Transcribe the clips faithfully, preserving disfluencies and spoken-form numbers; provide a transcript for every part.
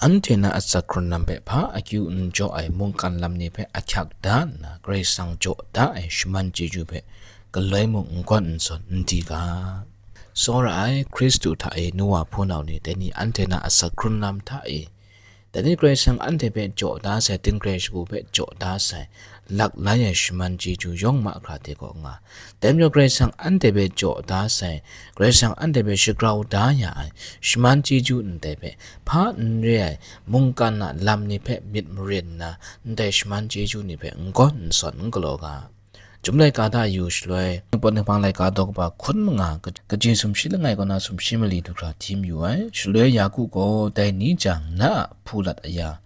Anhte na asak hkrun lam hpe hpa akyu n jaw ai mungkan lam ni hpe ahkyak da nna, Karai Kasang jaw da ai shaman chyeju hpe galoi mung n gawn n sawn n di ga. Tsawra ai Hkristu hta e nu wa hpunau ni, dai ni anhte na asak hkrun lam hta e, dai ni Karai Kasang anhte hpe jaw da sai, tingre shagu hpe jaw da sai, lak lai ai shaman chyeju yawng mahkra hte kaw nga. Dai majaw Karai Kasang anhte hpe jaw da sai, Karai Kasang anhte hpe shagrau da ya ai shaman chyeju ndai hpe, hpa n re ai mungkan a lam ni hpe myit marin nna, ndai shaman chyeju ni hpe n gawn n sawn n galaw ga. Chyum laika hta yu shaloi, Ningpawt Ninghpang laika daw kaba hkun manga ka-, kaji sumshi langai kaw na sumshi mali du hkra htim yu ai. Shaloi Yaku gaw, "Dai ni jang na a hpulat aya,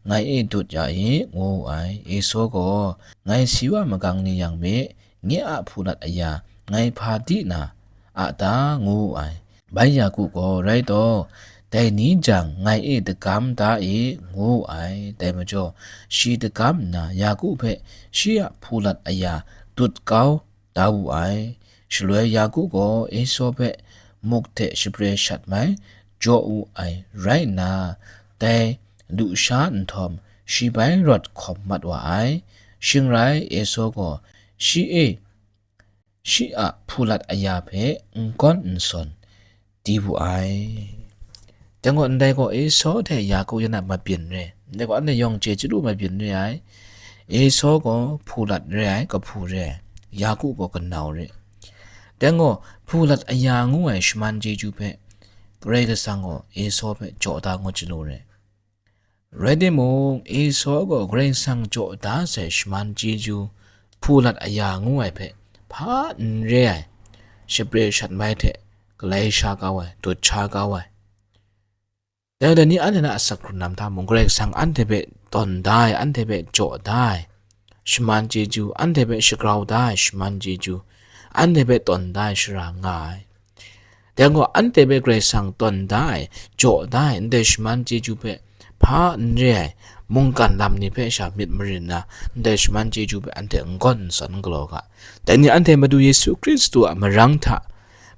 ngai e dut ya i," ngu wu ai. Esau gaw, "Ngai si wa magang ni yang me, nye a hpulat aya, ngai hpa di na a ta?" ngu wu ai. Bai Yaku gaw, "Rai taw, dai ni jang ngai e dagam da i," ngu wu ai. Dai majaw, shi dagam nna, Yaku hpe shi a hpulat aya dut kau da wu ai. Shaloi Yaku gaw Esau hpe muk hte shapre shat mai jaw wu ai rai nna, dai lusha nhtawm, shi bai rawt hkawm mat wa ai. Shing rai, Esau gaw shi e shi a hpulat aya hpe n gawn n sawn di wu ai. Dai gaw, ndai gaw Esau hte Yaku yan a mabyin re. Ndai gaw, anhte yawng chye chyalu mabyin re ai. Esau gaw hpulat re ai, kahpu re ai. Yaku gaw kanau re. Dai gaw, hpulat aya ngu ai shaman chyeju hpe Karai Kasang gaw Esau hpe jaw da ngut chyalu re. Rai timung, Esau gaw Karai Kasang jaw da sai shaman chyeju, hpulat aya ngu ai hpe, hpa n re ai, shapre shat mai hte galai sha kau ai, dut sha kau ai. Dai, dai ni anhte na asak hkrun lam hta mung, Karai Kasang anhte hpe tawn da ai, anhte hpe jaw da ai shaman chyeju, anhte hpe shagrau da ai shaman chyeju, anhte hpe tawn da ai shara nga ai. Dai gaw, anhte hpe Karai Kasang tawn da ai, jaw da ai, ndai shaman chyeju hpe hpa n re ai mungkan lam ni hpe sha myit marin nna, ndai shaman chyeju hpe anhte n gawn n sawn n galaw ga. Dai ni anhte Madu Yesu Hkristu a marang hta,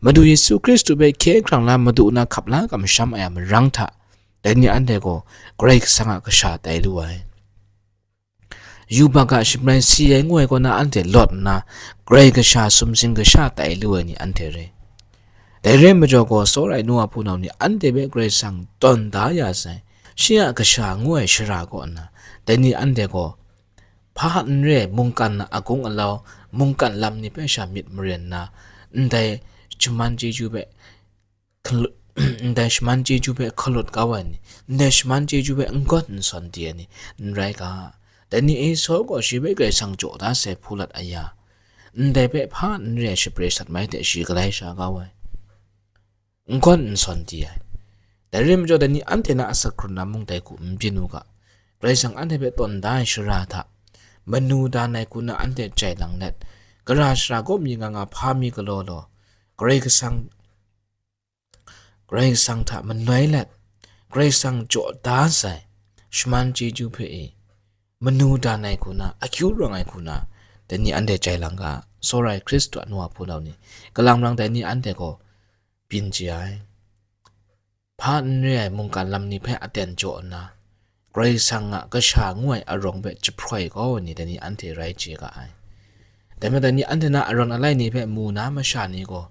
Madu Yesu Hkristu hpe hkye hkrang la, madu na hkap la kamsham ai a marang hta, dai ni anhte gaw Karai Kasang a kasha tai lu ai. Yubak a shaprai si ai ngu ai kaw na anhte lawt nna, Karai Kasha sumsing kasha tai lu ai ni anhte re. Dai re majaw gaw, tsawra ai nu wa hpunau ni anhte hpe Karai Kasang tawn da ya sai, shi a kasha ngu ai shara kaw nna, dai ni anhte gaw hpa n re ai mungkan a agung alau, mungkan lam ni hpe sha myit maren nna, ndai shaman chyeju hpe hkalu-, ndai shaman chyeju hpe hkalut kau ai ni, ndai shaman chyeju hpe n gawn n sawn di ai ni, n rai ga. Dai ni Esau gaw shi hpe Karai Kasang jaw da sai hpulat aya, ndai hpe hpa n re ai shapre shat mai hte shi galai sha kau ai, n gawn n sawn di ai. Dai rai majaw, dai ni anhte na asak hkrun lam mung dai hku n byin u ga. Karai Kasang anhte hpe tawn da ai shara hta, manu dan ai hku na anhte jai lang let, gara shara kaw mi nga nga hpa mi galaw law, Karai Kasang, Karai Kasang hta manoi let, Karai Kasang jaw da sai shaman chyeju hpe e, manu dan ai hku na, akyu rawng ai hku na, dai ni anhte jai lang ga. Tsawra ai Hkristu a nu a hpunau ni, kalang marang dai ni anhte gaw byin chye ai. Hpa n re ai mungkan lam ni hpe aten jaw nna, Karai Kasang a kasha ngu ai arawng hpe jahproi kau ai ni, dai ni anhte rai chye ga ai. Dai majaw, dai ni anhte na arawn alai ni hpe mu na masha ni gaw,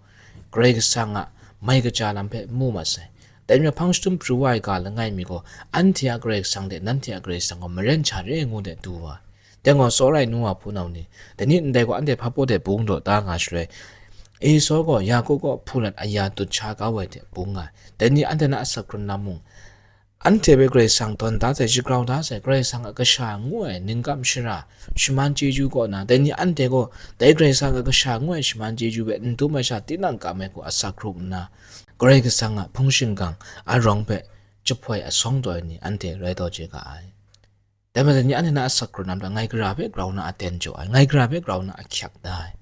Karai Kasang a mai kaja lam hpe mu mat sai. Dai majaw, hpang jahtum pru wa ai ga langai mi gaw, anhte a Karai Kasang hte nanhte a Karai Kasang gaw maren sha re ngu de du wa. Dai gaw, tsawra ai nu wa hpunau ni, dai ni ndai gaw anhte hpa baw de bung daw da nga shaloi, Esau gaw Yaku kaw hpulat aya dut sha kau ai hte bung nga ai. Dai ni anhte na asak hkrun lam mung, anhte hpe Karai Kasang tawn da sai, shagrau da sai, Karai Kasang a kasha ngu ai ningkam shara, shaman chyeju kaw na, dai ni anhte gaw dai Karai Kasang a kasha ngu ai shaman chyeju hpe n dum ai sha tinang kam ai hku asak hkrung nna, Karai Kasang a hpung shingkang arawng hpe jahpoi asawng taw ai ni anhte rai taw chye ga ai. Dai majaw, dai ni anhte na asak hkrun lam hta ngai gara hpe grau na aten jaw ai, ngai gara hpe grau na ahkyak da ai.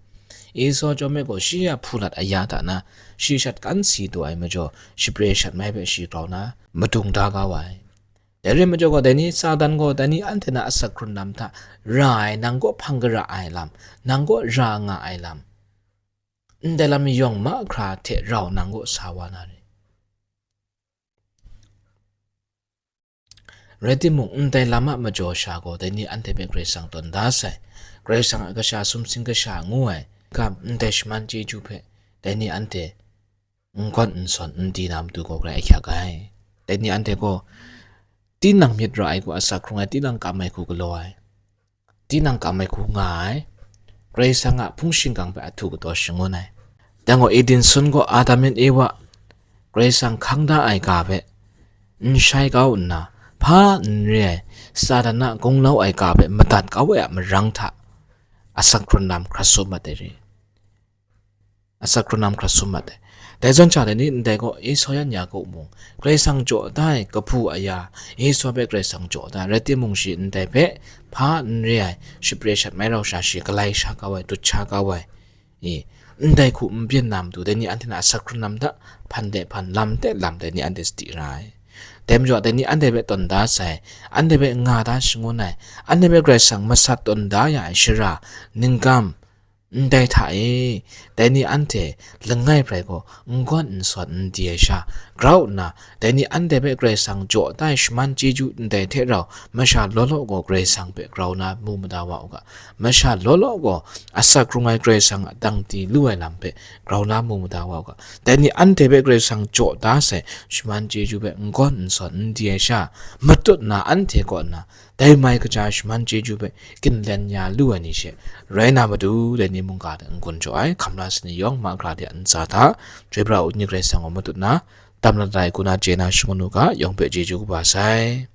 Esau chyawm e gaw, shi a hpulat aya hta na, shi shat kan si taw ai majaw, shapre shat mai hpe shi grau na madung da kau ai. Dai rai majaw gaw, dai ni Satan gaw, dai ni anhte na asak hkrun lam hta ra ai, nang kaw hpang gara ai lam, nang kaw ra nga ai lam, ndai lam yawng mahkra hte rau nang kaw sa wa na re. Rai timung, ndai lam a majaw sha gaw, dai ni anhte hpe Karai Kasang tawn da sai. Karai Kasang a kasha sumsing kasha ngu ai, kam ndai shaman chyeju hpe, dai ni anhte n gawn n sawn n di na matu gaw grai ahkyak ai. Dai ni anhte gaw, tinang myit ra ai hku asak hkrung ai, tinang kam ai hku galaw ai, tinang kam ai hku nga ai, Karai Kasang a hpung shingkang hpe ahtu kataw shangun ai. Dang gaw, Eden sun gaw Adam yan Ewa Karai Kasang hkang da ai ga hpe n shai kau nna, hpa n re ai Satan a gunglau ai ga hpe madat kau ai a marang hta, asak hkrun lam hkrat sum mat ai re. Asak hkrun lam hkrat sum mat ai. Dai zawn sha, dai ni ndai gaw, Esau yan Yaku mung, Karai Kasang jaw da ai kahpu aya, Esau hpe Karai Kasang jaw da ai, rai timung, shi ndai hpe hpa n re ai, shapre shat mai rau sha, shi galai sha kau ai, dut sha kau ai, e, ndai hku n byin na matu, dai ni anhte na asak hkrun lam hta hpan de hpan, lam de lam, dai ni anhte sadi ra ai. Dai majaw, dai ni anhte hpe tawn da sai, anhte hpe nga da shangun ai, anhte hpe Karai Kasang masat tawn da ya ai shara, ningkam, ndai hta e, dai ni anhte langai brai gaw n gawn n sawn n di ai sha, grau nna, dai ni anhte hpe Karai Kasang jaw da ai shaman chyeju ndai hte rau, masha law law gaw Karai Kasang hpe grau na mu mada wa u ga, masha law law gaw asak hkrung ai Karai Kasang a dangdi lu ai lam hpe grau na mu mada wa u ga, dai ni anhte hpe Karai Kasang jaw da sai shaman chyeju hpe n gawn n sawn n di ai sha, matut na anhte kaw nna, dai mai kaja shaman chyeju hpe ginlen ya lu ai ni she rai na matu, dai ni mungga hte n-gun jaw ai, hkamla sani yawng mahkra de a ntsa hta, chyoi pra u ni Karai Kasang gaw matut na, dam lat ai hku na chye na shangun u ga, yawng hpe chyeju kaba sai.